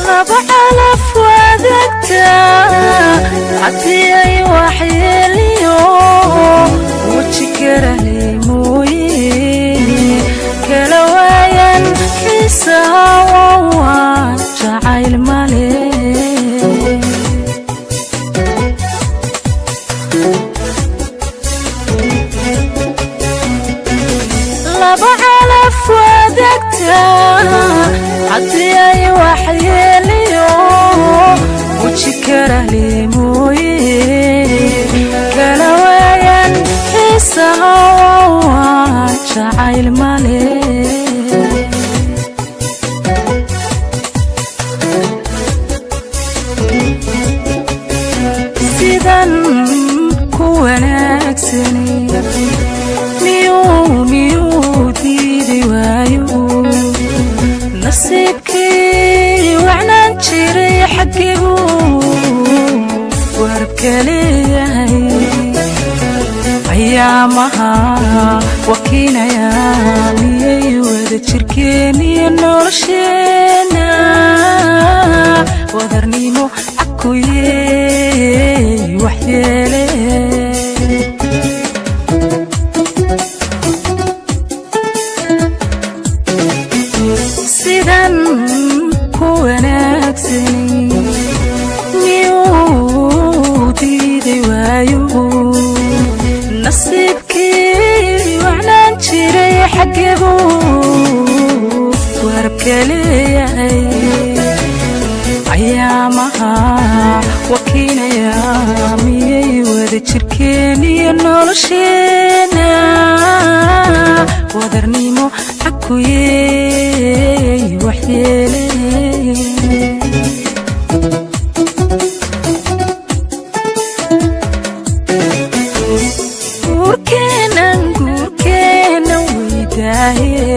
Laba calaf wadaagta haddii ay waxyeeliyo weji karahley mooye, kala waayaan xiisaha, waa jacayl male. Laba calaf wadaagta haddii ay waxyeeliyo weji karahley mooye, kala waayaan xiisaha, waa jacayl male. Sidan ku wanaagsani miyuu diidi waayo nasiibkii wacnaan jiray? Xaggibuu warabka leeyahay? Ayaamaha wakiinaya miyay wada jirkeeniyo nolosheenna wadarnimo cakuyey waxyeele? Sidan ku wanaagsani miyuu diiday waayo nasiibkii wacnaan jiray? Xaggebuu warabka leeyahay? Ayaamaha wakiinaya miyay wada jirkeeniyo nolosheenna wadarnimo cakuyey waxyeele? Guurkeenan, guurkeenan weydaaye,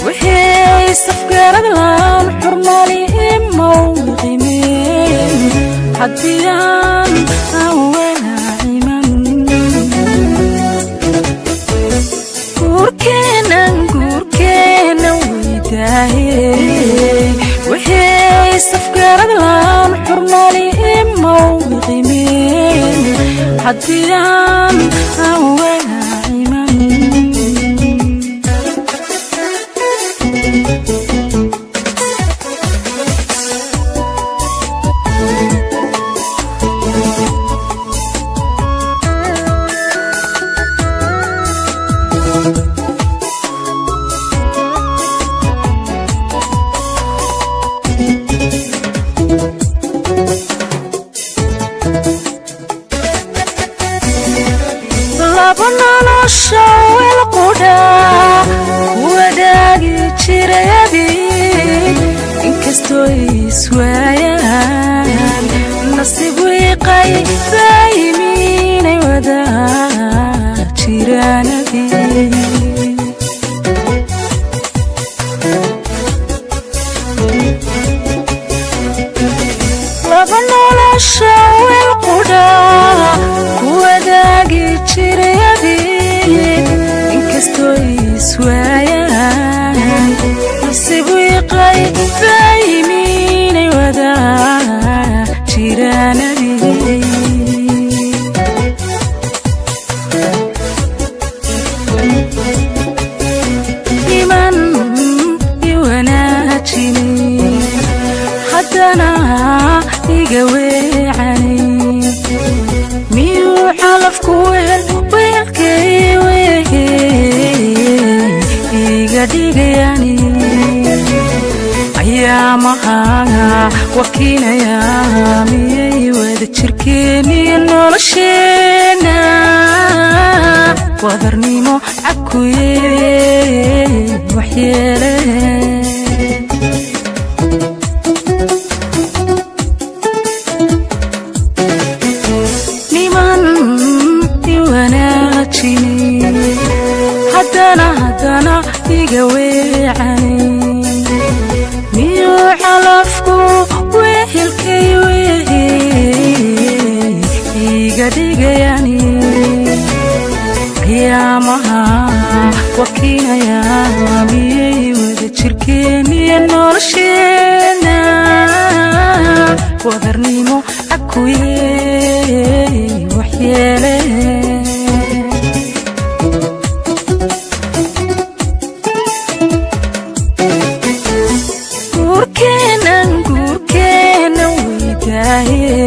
wixii safgarad laan xurmali imawqimeen haddii aan awalaaciman. Guurkeenan, guurkeenan weydaaye, wixii safgarad laan xurmali imawqimeen haddii aan awalaaciman. Laba nolosha weel qudha ku wadaagi jiray abid, inkastoo iswaayaan nasiib wiiqay faayiminay wada jiraan abid. Laba nolosha weel qudha ku wadaagi jiray abid, inkastoo iswaayaan nasiib wiiqay faayiminay wada jiraan abid. Niman i wanaajinay haddana iga weecanay, miyuu calafku wehel weelkay wehel iga dhigayani? Ayaamaha wakiinaya miyay wada jirkeeniyo nolosheenna wadarnimo cakuye waxyeele? Niman i wanaajinay haddana iga weecanay, miyuu calafku wehelkay wehel iga dhigayani? Ayaamaha wakiinaya miyay wada jirkeeniyo nolosheenna Wadarnimo akuye waxyeele. Guurkeenan, guurkeenan weydaaye,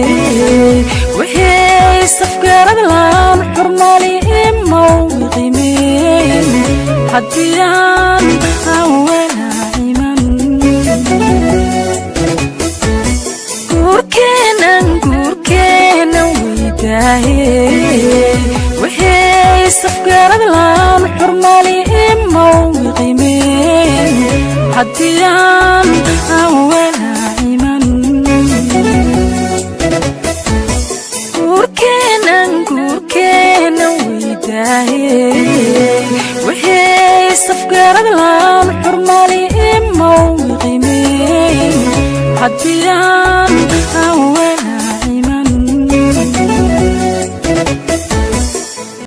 wixii safgarad laan xurmali imawqimeyn haddii aan awalaa iman. Guurkeenan, guurkeenan weydaaye, wixii safgarad laan xurmali imawqimeyn haddii aan awalaa iman. Guurkeenan, guurkeenan weydaaye, wixii safgarad laan xurmali imawqimeyn haddii aan